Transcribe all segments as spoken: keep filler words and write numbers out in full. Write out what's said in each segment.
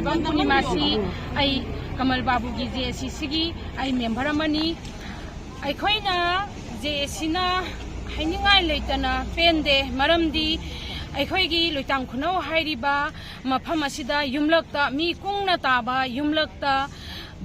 ꯄꯨꯔꯅꯤꯃꯥꯁꯤ ꯑꯩ ꯀꯃꯜ ꯕꯥꯕꯨꯒꯤ ꯖꯦ ꯑꯦ ꯁꯤꯁꯤꯒꯤ ꯑꯩ ꯃꯦꯝꯕꯔ ꯑꯃꯅꯤ꯫ ꯑꯩꯈꯣꯏꯅ ꯖꯦ ꯑꯦ ꯁꯤꯅ ꯍꯥꯏꯅꯤꯡꯉꯥꯏ ꯂꯩꯇꯅ ꯄꯦꯟꯗꯦ, ꯃꯔꯝꯗꯤ ꯑꯩꯈꯣꯏꯒꯤ ꯂꯣꯏꯇꯥꯡ ꯈꯨꯅꯧ ꯍꯥꯏꯔꯤꯕ ꯃꯐꯝ ꯑꯁꯤꯗ ꯌꯨꯝꯂꯛꯇ, ꯃꯤ ꯀꯨꯡꯅ ꯇꯥꯕ ꯌꯨꯝꯂꯛꯇ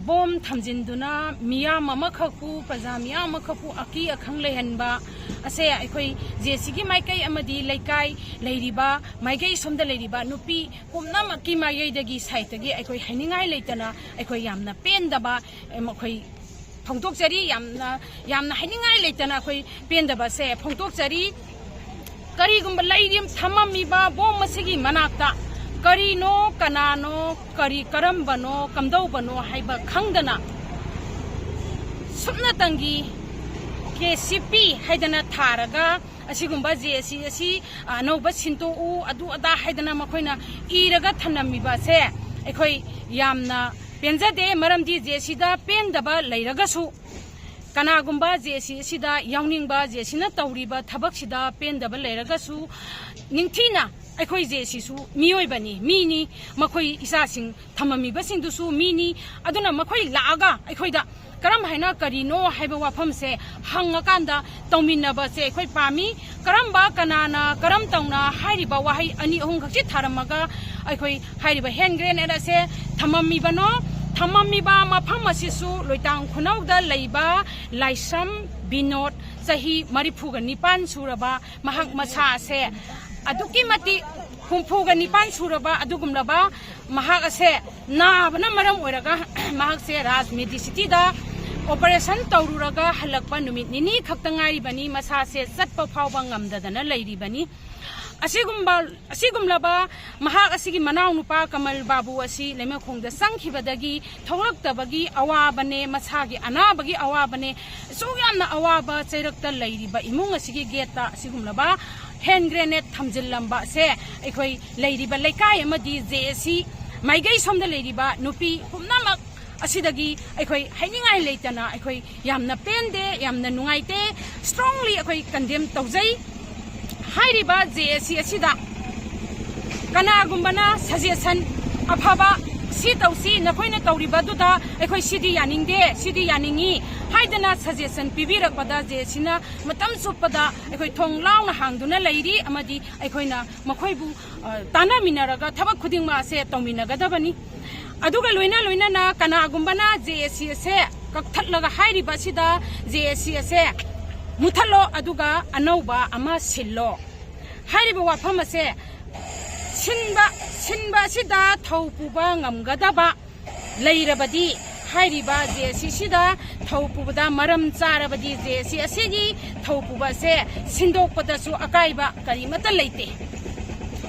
ꯕꯣꯝ ꯊꯝꯖꯤꯟꯗꯨꯅ ꯃꯤꯌꯥꯝ ꯑꯃꯈꯛꯄꯨ, ꯄ꯭ꯔꯖꯥ ꯃꯤꯌꯥꯝ ꯑꯃꯈꯛꯄꯨ ꯑꯀꯤ ꯑꯈꯪ ꯂꯩꯍꯟꯕ ꯑꯁꯦ ꯑꯩꯈꯣꯏ ꯖꯦ ꯑꯦ ꯁꯤꯒꯤ ꯃꯥꯏꯀꯩ ꯑꯃꯗꯤ ꯂꯩꯀꯥꯏ ꯂꯩꯔꯤꯕ ꯃꯥꯏꯀꯩ ꯁꯣꯝꯗ ꯂꯩꯔꯤꯕ ꯅꯨꯄꯤ ꯄꯨꯝꯅꯃꯛꯀꯤ ꯃꯥꯏꯀꯩꯗꯒꯤ ꯁꯥꯏꯠꯇꯒꯤ ꯑꯩꯈꯣꯏ ꯍꯥꯏꯅꯤꯡꯉꯥꯏ ꯂꯩꯇꯅ ꯑꯩꯈꯣꯏ ꯌꯥꯝꯅ ꯄꯦꯟꯗꯕ, ꯑꯩꯈꯣꯏ ꯐꯣꯡꯗꯣꯛꯆꯔꯤ꯫ ꯌꯥꯝꯅ, ꯌꯥꯝꯅ ꯍꯥꯏꯅꯤꯡꯉꯥꯏ ꯂꯩꯇꯅ ꯑꯩꯈꯣꯏ ꯄꯦꯟꯗꯕꯁꯦ ꯐꯣꯡꯗꯣꯛꯆꯔꯤ꯫ ꯀꯔꯤꯒꯨꯝꯕ ꯂꯩꯔꯤ ꯊꯝꯃꯝꯃꯤꯕ ꯕꯣꯝ ꯑꯁꯤꯒꯤ ꯃꯅꯥꯛꯇ ꯀꯔꯤꯅꯣ, ꯀꯅꯥꯅꯣ, ꯀꯔꯤ, ꯀꯔꯝꯕꯅꯣ, ꯀꯝꯗꯧꯕꯅꯣ ꯍꯥꯏꯕ ꯈꯪꯗꯅ ꯁꯨꯞꯅꯇꯪꯒꯤ ꯀꯦ ꯁꯤ ꯄꯤ ꯍꯥꯏꯗꯅ ꯊꯥꯔꯒ ꯑꯁꯤꯒꯨꯝꯕ ꯖꯦ ꯑꯦ ꯁꯤ ꯑꯁꯤ ꯑꯅꯧꯕ ꯁꯤꯟꯇꯣꯛꯎ, ꯑꯗꯨ ꯑꯗꯥ ꯍꯥꯏꯗꯅ ꯃꯈꯣꯏꯅ ꯏꯔꯒ ꯊꯝꯂꯝꯃꯤꯕ ꯑꯁꯦ ꯑꯩꯈꯣꯏ ꯌꯥꯝꯅ ꯄꯦꯟꯖꯗꯦ꯫ ꯃꯔꯝꯗꯤ ꯖꯦ ꯑꯦ ꯁꯤꯗ ꯄꯦꯟꯗꯕ ꯂꯩꯔꯒꯁꯨ, ꯀꯅꯥꯒꯨꯝꯕ ꯖꯦ ꯑꯦ ꯁꯤ ꯑꯁꯤꯗ ꯌꯥꯎꯅꯤꯡꯕ, ꯖꯦ ꯑꯦ ꯁꯤꯅ ꯇꯧꯔꯤꯕ ꯊꯕꯛꯁꯤꯗ ꯄꯦꯟꯗꯕ ꯂꯩꯔꯒꯁꯨ, ꯅꯤꯡꯊꯤꯅ ꯑꯩꯈꯣꯏ ꯖꯦ ꯑꯦ ꯁꯤꯁꯨ ꯃꯤꯑꯣꯏꯕꯅꯤ, ꯃꯤꯅꯤ, ꯃꯈꯣꯏ ꯏꯆꯥꯁꯤꯡ ꯊꯝꯃꯝꯃꯤꯕꯁꯤꯡꯗꯨꯁꯨ ꯃꯤꯅꯤ꯫ ꯑꯗꯨꯅ ꯃꯈꯣꯏ ꯂꯥꯛꯑꯒ ꯑꯩꯈꯣꯏꯗ ꯀꯔꯝ ꯍꯥꯏꯅ ꯀꯔꯤꯅꯣ ꯍꯥꯏꯕ ꯋꯥꯐꯝꯁꯦ ꯍꯪꯉꯀꯥꯟꯗ ꯇꯧꯃꯤꯟꯅꯕꯁꯦ ꯑꯩꯈꯣꯏ ꯄꯥꯝꯃꯤ꯫ ꯀꯔꯝꯕ, ꯀꯅꯥꯅ, ꯀꯔꯝ ꯇꯧꯅ ꯍꯥꯏꯔꯤꯕ ꯋꯥꯍꯩ ꯑꯅꯤ ꯑꯍꯨꯝ ꯈꯛꯁꯤ ꯊꯥꯔꯝꯃꯒ ꯑꯩꯈꯣꯏ ꯍꯥꯏꯔꯤꯕ ꯍꯦꯟ ꯒ꯭ꯔꯦꯅꯦꯗ ꯑꯁꯦ ꯊꯝꯃꯝꯃꯤꯕꯅꯣ? ꯊꯝꯃꯝꯃꯤꯕ ꯃꯐꯝ ꯑꯁꯤꯁꯨ ꯂꯣꯏꯇꯥꯡ ꯈꯨꯅꯧꯗ ꯂꯩꯕ ꯂꯥꯏꯁ꯭ꯔꯝ ꯕꯤꯅꯣꯗ, ꯆꯍꯤ ꯃꯔꯤꯐꯨꯒ ꯅꯤꯄꯥꯟ ꯁꯨꯔꯕ ꯃꯍꯥꯛ ꯃꯁꯥ ꯑꯁꯦ ꯑꯗꯨꯛꯀꯤ ꯃꯇꯤꯛ, ꯍꯨꯝꯐꯨꯒ ꯅꯤꯄꯥꯟ ꯁꯨꯔꯕ ꯑꯗꯨꯒꯨꯝꯂꯕ ꯃꯍꯥꯛ ꯑꯁꯦ ꯅꯥꯕꯅ ꯃꯔꯝ ꯑꯣꯏꯔꯒ ꯃꯍꯥꯛꯁꯦ ꯔꯥꯖ ꯃꯦꯗꯤꯁꯤꯇꯤꯗ ꯑꯣꯄꯔꯦꯁꯟ ꯇꯧꯔꯨꯔꯒ ꯍꯜꯂꯛꯄ ꯅꯨꯃꯤꯠ ꯅꯤꯅꯤ ꯈꯛꯇ ꯉꯥꯏꯔꯤꯕꯅꯤ꯫ ꯃꯁꯥꯁꯦ ꯆꯠꯄ ꯐꯥꯎꯕ ꯉꯝꯗꯗꯅ ꯂꯩꯔꯤꯕꯅꯤ꯫ ꯑꯁꯤꯒꯨꯝꯕ, ꯑꯁꯤꯒꯨꯝꯂꯕ ꯃꯍꯥꯛ ꯑꯁꯤꯒꯤ ꯃꯅꯥꯎꯅꯨꯄꯥ ꯀꯃꯜ ꯕꯥꯕꯨ ꯑꯁꯤ ꯂꯩꯃꯈꯣꯡꯗ ꯆꯪꯈꯤꯕꯗꯒꯤ ꯊꯣꯛꯂꯛꯇꯕꯒꯤ ꯑꯋꯥꯕꯅꯦ, ꯃꯁꯥꯒꯤ ꯑꯅꯥꯕꯒꯤ ꯑꯋꯥꯕꯅꯦ, ꯑꯁꯨꯛ ꯌꯥꯝꯅ ꯑꯋꯥꯕ ꯆꯩꯔꯛꯇ ꯂꯩꯔꯤꯕ ꯏꯃꯨꯡ ꯑꯁꯤꯒꯤ ꯒꯦꯠꯇ ꯑꯁꯤꯒꯨꯝꯂꯕ ꯍꯦꯟ ꯒ꯭ꯔꯦꯅꯦꯗ ꯊꯝꯖꯤꯜꯂꯝꯕ ꯑꯁꯦ ꯑꯩꯈꯣꯏ ꯂꯩꯔꯤꯕ ꯂꯩꯀꯥꯏ ꯑꯃꯗꯤ ꯖꯦ ꯑꯦ ꯁꯤ ꯃꯥꯏꯀꯩ ꯁꯣꯝꯗ ꯂꯩꯔꯤꯕ ꯅꯨꯄꯤ ꯄꯨꯝꯅꯃꯛ ꯑꯁꯤꯗꯒꯤ ꯑꯩꯈꯣꯏ ꯍꯥꯏꯅꯤꯡꯉꯥꯏ ꯂꯩꯇꯅ ꯑꯩꯈꯣꯏ ꯌꯥꯝꯅ ꯄꯦꯟꯗꯦ, ꯌꯥꯝꯅ ꯅꯨꯡꯉꯥꯏꯇꯦ꯫ ꯁ꯭ꯇꯔꯣꯡꯂꯤ ꯑꯩꯈꯣꯏ ꯀꯟꯗꯦꯝ ꯇꯧꯖꯩ꯫ ꯍꯥꯏꯔꯤꯕ ꯖꯦ ꯑꯦ ꯁꯤ ꯑꯁꯤꯗ ꯀꯅꯥꯒꯨꯝꯕꯅ ꯁꯖꯦꯁꯟ ꯑꯐꯕ ꯁꯤ ꯇꯧꯁꯤ, ꯅꯈꯣꯏꯅ ꯇꯧꯔꯤꯕꯗꯨꯗ ꯑꯩꯈꯣꯏ ꯁꯤꯗꯤ ꯌꯥꯅꯤꯡꯗꯦ, ꯁꯤꯗꯤ ꯌꯥꯅꯤꯡꯉꯤ ꯍꯥꯏꯗꯅ suggestion ꯄꯤꯕꯤꯔꯛꯄꯗ ꯖꯦ ꯑꯦ ꯁꯤꯅ ꯃꯇꯝ ꯆꯨꯞꯄꯗ ꯑꯩꯈꯣꯏ ꯊꯣꯡ ꯂꯥꯎꯅ ꯍꯥꯡꯗꯨꯅ ꯂꯩꯔꯤ꯫ ꯑꯃꯗꯤ ꯑꯩꯈꯣꯏꯅ ꯃꯈꯣꯏꯕꯨ, ꯑ, ꯇꯥꯟꯅꯃꯤꯟꯅꯔꯒ ꯊꯕꯛ ꯈꯨꯗꯤꯡꯃꯛ ꯑꯁꯦ ꯇꯧꯃꯤꯟꯅꯒꯗꯕꯅꯤ꯫ ꯑꯗꯨꯒ ꯂꯣꯏꯅ ꯂꯣꯏꯅꯅ ꯀꯅꯥꯒꯨꯝꯕꯅ ꯖꯦ ꯑꯦ ꯁꯤ ꯑꯁꯦ ꯀꯛꯊꯠꯂꯒ ꯍꯥꯏꯔꯤꯕ ꯑꯁꯤꯗ ꯖꯦ ꯑꯦ ꯁꯤ ꯑꯁꯦ ꯃꯨꯊꯠꯂꯣ, ꯑꯗꯨꯒ ꯑꯅꯧꯕ ꯑꯃ ꯁꯤꯜꯂꯣ꯫ ꯍꯥꯏꯔꯤꯕ ꯋꯥꯐꯝ ꯑꯁꯦ ꯁꯤꯟꯕ, ꯁꯤꯟꯕ ꯑꯁꯤꯗ ꯊꯧ ꯄꯨꯕ ꯉꯝꯒꯗꯕ ꯂꯩꯔꯕꯗꯤ, ꯍꯥꯏꯔꯤꯕ ꯖꯦ ꯑꯦ ꯁꯤ ꯁꯤꯗ ꯊꯧ ꯄꯨꯕꯗ ꯃꯔꯝ ꯆꯥꯔꯕꯗꯤ, ꯖꯦ ꯑꯦ ꯁꯤ ꯑꯁꯤꯒꯤ ꯊꯧ ꯄꯨꯕ ꯑꯁꯦ ꯁꯤꯟꯗꯣꯛꯄꯗꯁꯨ ꯑꯀꯥꯏꯕ ꯀꯔꯤꯃꯠꯇ ꯂꯩꯇꯦ꯫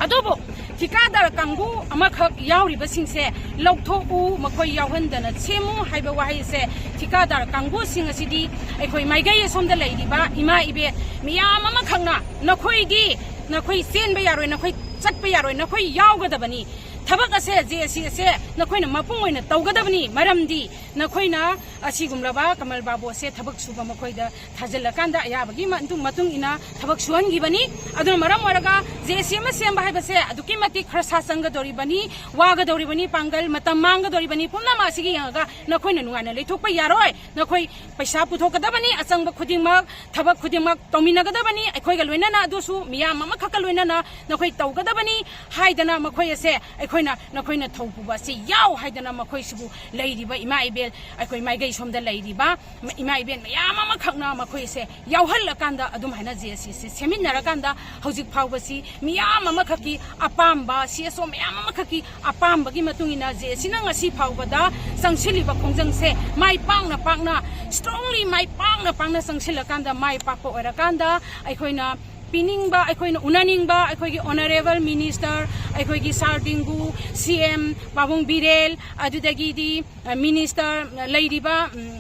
ꯑꯗꯨꯕꯨ ꯊꯤꯀꯥꯗꯥꯔ ꯀꯥꯡꯕꯨ ꯑꯃꯈꯛ ꯌꯥꯎꯔꯤꯕꯁꯤꯡꯁꯦ ꯂꯧꯊꯣꯛꯎ, ꯃꯈꯣꯏ ꯌꯥꯎꯍꯟꯗꯅ ꯁꯦꯝꯃꯨ ꯍꯥꯏꯕ ꯋꯥꯍꯩꯁꯦ ꯊꯤꯀꯥꯗꯥꯔ ꯀꯥꯡꯕꯨꯁꯤꯡ ꯑꯁꯤꯗꯤ ꯑꯩꯈꯣꯏ ꯃꯥꯏꯀꯩ ꯑꯁꯣꯝꯗ ꯂꯩꯔꯤꯕ ꯏꯃꯥ ꯏꯕꯦꯟ ꯃꯤꯌꯥꯝ ꯑꯃꯈꯛꯅ, ꯅꯈꯣꯏꯗꯤ, ꯅꯈꯣꯏ ꯆꯦꯟꯕ ꯌꯥꯔꯣꯏ, ꯅꯈꯣꯏ ꯆꯠꯄ ꯌꯥꯔꯣꯏ, ꯅꯈꯣꯏ ꯌꯥꯎꯒꯗꯕꯅꯤ꯫ ꯊꯕꯛ ꯑꯁꯦ, ꯖꯦ ꯑꯦ ꯁꯤ ꯑꯁꯦ ꯅꯈꯣꯏꯅ ꯃꯄꯨꯡ ꯑꯣꯏꯅ ꯇꯧꯒꯗꯕꯅꯤ꯫ ꯃꯔꯝꯗꯤ ꯅꯈꯣꯏꯅ ꯑꯁꯤꯒꯨꯝꯂꯕ ꯀꯃꯜ ꯕꯥꯕꯨ ꯑꯁꯦ ꯊꯕꯛ ꯁꯨꯕ ꯃꯈꯣꯏꯗ ꯊꯥꯖꯤꯜꯂꯀꯥꯟꯗ ꯑꯌꯥꯕꯒꯤ ꯃꯇꯨꯡ, ꯃꯇꯨꯡ ꯏꯟꯅ ꯊꯕꯛ ꯁꯨꯍꯟꯈꯤꯕꯅꯤ꯫ ꯑꯗꯨꯅ ꯃꯔꯝ ꯑꯣꯏꯔꯒ ꯖꯦ ꯑꯦ ꯁꯤ ꯑꯃ ꯁꯦꯝꯕ ꯍꯥꯏꯕꯁꯦ ꯑꯗꯨꯛꯀꯤ ꯃꯇꯤꯛ ꯈꯔꯁꯥ ꯆꯪꯒꯗꯧꯔꯤꯕꯅꯤ, ꯋꯥꯒꯗꯧꯔꯤꯕꯅꯤ, ꯄꯥꯡꯒꯜ, ꯃꯇꯝ ꯃꯥꯡꯒꯗꯧꯔꯤꯕꯅꯤ꯫ ꯄꯨꯝꯅꯃꯛ ꯑꯁꯤꯒꯤ ꯌꯦꯡꯉꯒ ꯅꯈꯣꯏꯅ ꯅꯨꯡꯉꯥꯏꯅ ꯂꯩꯊꯣꯛꯄ ꯌꯥꯔꯣꯏ꯫ ꯅꯈꯣꯏ ꯄꯩꯁꯥ ꯄꯨꯊꯣꯛꯀꯗꯕꯅꯤ, ꯑꯆꯪꯕ ꯈꯨꯗꯤꯡꯃꯛ, ꯊꯕꯛ ꯈꯨꯗꯤꯡꯃꯛ ꯇꯧꯃꯤꯟꯅꯒꯗꯕꯅꯤ, ꯑꯩꯈꯣꯏꯒ ꯂꯣꯏꯅꯅ, ꯑꯗꯨꯁꯨ ꯃꯤꯌꯥꯝ ꯑꯃꯈꯛꯀ ꯂꯣꯏꯅꯅ ꯅꯈꯣꯏ ꯇꯧꯒꯗꯕꯅꯤ ꯍꯥꯏꯗꯅ ꯃꯈꯣꯏ ꯑꯁꯦ ꯑꯩꯈꯣꯏꯅ, ꯅꯈꯣꯏꯅ ꯊꯧ ꯄꯨꯕ ꯑꯁꯤ ꯌꯥꯎ ꯍꯥꯏꯗꯅ ꯃꯈꯣꯏꯁꯤꯕꯨ ꯂꯩꯔꯤꯕ ꯏꯃꯥ ꯏꯕꯦꯜ, ꯑꯩꯈꯣꯏ ꯃꯥꯏꯀꯩ ꯁꯣꯝꯗ ꯂꯩꯔꯤꯕ ꯏꯃꯥ ꯏꯕꯦꯜ ꯃꯌꯥꯝ ꯑꯃꯈꯛꯅ ꯃꯈꯣꯏꯁꯦ ꯌꯥꯎꯍꯜꯂꯀꯥꯟꯗ, ꯑꯗꯨꯝ ꯍꯥꯏꯅ ꯖꯦ ꯑꯦ ꯁꯤ ꯁꯦꯝꯃꯤꯟꯅꯔꯀꯥꯟꯗ ꯍꯧꯖꯤꯛ ꯐꯥꯎꯕꯁꯤ ꯃꯤꯌꯥꯝ ꯑꯃꯈꯛꯀꯤ ꯑꯄꯥꯝꯕ, ꯁꯤ ꯑꯦꯁ ꯑꯣ ꯃꯌꯥꯝ ꯑꯃꯈꯛꯀꯤ ꯑꯄꯥꯝꯕꯒꯤ ꯃꯇꯨꯡ ꯏꯟꯅ ꯖꯦ ꯑꯦ ꯁꯤꯅ ꯉꯁꯤ ꯐꯥꯎꯕꯗ ꯆꯪꯁꯤꯜꯂꯤꯕ ꯈꯣꯡꯖꯪꯁꯦ ꯃꯥꯏ ꯄꯥꯛꯅ ꯄꯥꯛꯅ, strongly ꯃꯥꯏ ꯄꯥꯛꯅ ꯄꯥꯛꯅ ꯆꯪꯁꯤꯜꯂꯀꯥꯟꯗ, ꯃꯥꯏ ꯄꯥꯛꯄ ꯑꯣꯏꯔꯀꯥꯟꯗ ꯑꯩꯈꯣꯏꯅ ꯄꯤꯅꯤꯡꯕ, ꯑꯩꯈꯣꯏꯅ ꯎꯅꯅꯤꯡꯕ ꯑꯩꯈꯣꯏꯒꯤ honourable minister, ꯑꯩꯈꯣꯏꯒꯤ ꯁꯥꯔ ꯗꯤꯡꯒꯨ, ꯁꯤ ꯑꯦꯝ ꯄꯥꯕꯨꯡ ꯕꯤꯔꯦꯟ, ꯑꯗꯨꯗꯒꯤꯗꯤ, ꯑ, minister, ꯂꯩꯔꯤꯕ, ꯎꯝ,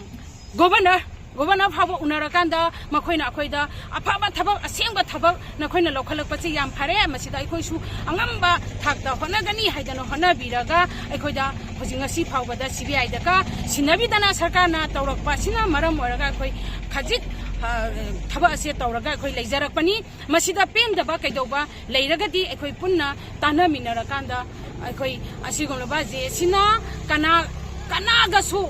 governor, governor ꯐꯥꯎꯕ ꯎꯅꯔꯀꯥꯟꯗ ꯃꯈꯣꯏꯅ ꯑꯩꯈꯣꯏꯗ ꯑꯐꯕ ꯊꯕꯛ, ꯑꯁꯦꯡꯕ ꯊꯕꯛ ꯅꯈꯣꯏꯅ ꯂꯧꯈꯠꯂꯛꯄꯁꯤ ꯌꯥꯝ ꯐꯔꯦ, ꯃꯁꯤꯗ ꯑꯩꯈꯣꯏꯁꯨ ꯑꯉꯝꯕ ꯊꯥꯛꯇ ꯍꯣꯠꯅꯒꯅꯤ ꯍꯥꯏꯗꯅ ꯍꯣꯠꯅꯕꯤꯔꯒ ꯑꯩꯈꯣꯏꯗ ꯍꯧꯖꯤꯛ ꯉꯁꯤ ꯐꯥꯎꯕꯗ ꯁꯤ ꯕꯤ ꯑꯥꯏꯗꯒ ꯁꯤꯟꯅꯕꯤꯗꯅ ꯁꯔꯀꯥꯔꯅ ꯇꯧꯔꯛꯄ ꯑꯁꯤꯅ ꯃꯔꯝ ꯑꯣꯏꯔꯒ ꯑꯩꯈꯣꯏ ꯈꯖꯤꯛ ꯊꯕꯛ ꯑꯁꯦ ꯇꯧꯔꯒ ꯑꯩꯈꯣꯏ ꯂꯩꯖꯔꯛꯄꯅꯤ꯫ ꯃꯁꯤꯗ ꯄꯦꯟꯗꯕ ꯀꯩꯗꯧꯕ ꯂꯩꯔꯒꯗꯤ ꯑꯩꯈꯣꯏ ꯄꯨꯟꯅ ꯇꯥꯟꯅꯃꯤꯟꯅꯔꯀꯥꯟꯗ ꯑꯩꯈꯣꯏ ꯑꯁꯤꯒꯨꯝꯂꯕ ꯖꯦ ꯑꯦ ꯁꯤꯅ ꯀꯅꯥ ꯀꯅꯥꯒꯁꯨ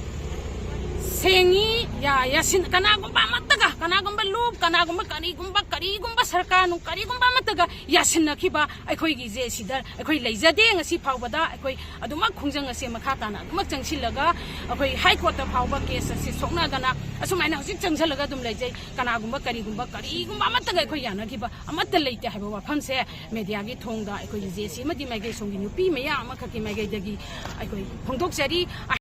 ꯁꯦꯡꯉꯤ ꯌꯥ- ꯌꯥꯁꯤꯟ ꯀꯅꯥꯒꯨꯝꯕ ꯑꯃꯠꯇꯒ, ꯀꯅꯥꯒꯨꯝꯕ ꯂꯨꯞ, ꯀꯅꯥꯒꯨꯝꯕ ꯀꯔꯤꯒꯨꯝꯕ ꯀꯔꯤꯒꯨꯝꯕ ꯁꯔꯀꯥꯔ ꯅꯨꯡ ꯀꯔꯤꯒꯨꯝꯕ ꯑꯃꯠꯇꯒ ꯌꯥꯁꯤꯟꯅꯈꯤꯕ ꯑꯩꯈꯣꯏꯒꯤ ꯖꯦ ꯑꯦ ꯁꯤꯗ ꯑꯩꯈꯣꯏ ꯂꯩꯖꯗꯦ꯫ ꯉꯁꯤ ꯐꯥꯎꯕꯗ ꯑꯩꯈꯣꯏ ꯑꯗꯨꯃꯛ ꯈꯣꯡꯖꯪ ꯑꯁꯦ ꯃꯈꯥ ꯇꯥꯅ ꯑꯗꯨꯃꯛ ꯆꯪꯁꯤꯜꯂꯒ ꯑꯩꯈꯣꯏ ꯍꯥꯏ ꯀꯣꯔꯠꯇ ꯐꯥꯎꯕ ꯀꯦꯁ ꯑꯁꯤ ꯁꯣꯛꯅꯗꯅ ꯑꯁꯨꯃꯥꯏꯅ ꯍꯧꯖꯤꯛ ꯆꯪꯁꯤꯜꯂꯒ ꯑꯗꯨꯝ ꯂꯩꯖꯩ꯫ ꯀꯅꯥꯒꯨꯝꯕ ꯀꯔꯤꯒꯨꯝꯕ ꯀꯔꯤꯒꯨꯝꯕ ꯑꯃꯠꯇꯒ ꯑꯩꯈꯣꯏ ꯌꯥꯅꯈꯤꯕ ꯑꯃꯠꯇ ꯂꯩꯇꯦ ꯍꯥꯏꯕ ꯋꯥꯐꯝꯁꯦ ꯃꯦꯗꯤꯌꯥꯒꯤ ꯊꯣꯡꯗ ꯑꯩꯈꯣꯏꯒꯤ ꯖꯦ ꯑꯦ ꯁꯤ ꯑꯃꯗꯤ ꯃꯥꯏꯀꯩ ꯁꯣꯝꯒꯤ ꯅꯨꯄꯤ ꯃꯌꯥꯝ ꯑꯃꯈꯛꯀꯤ ꯃꯥꯏꯀꯩꯗꯒꯤ ꯑꯩꯈꯣꯏ ꯐꯣꯡꯗꯣꯛꯆꯔꯤ꯫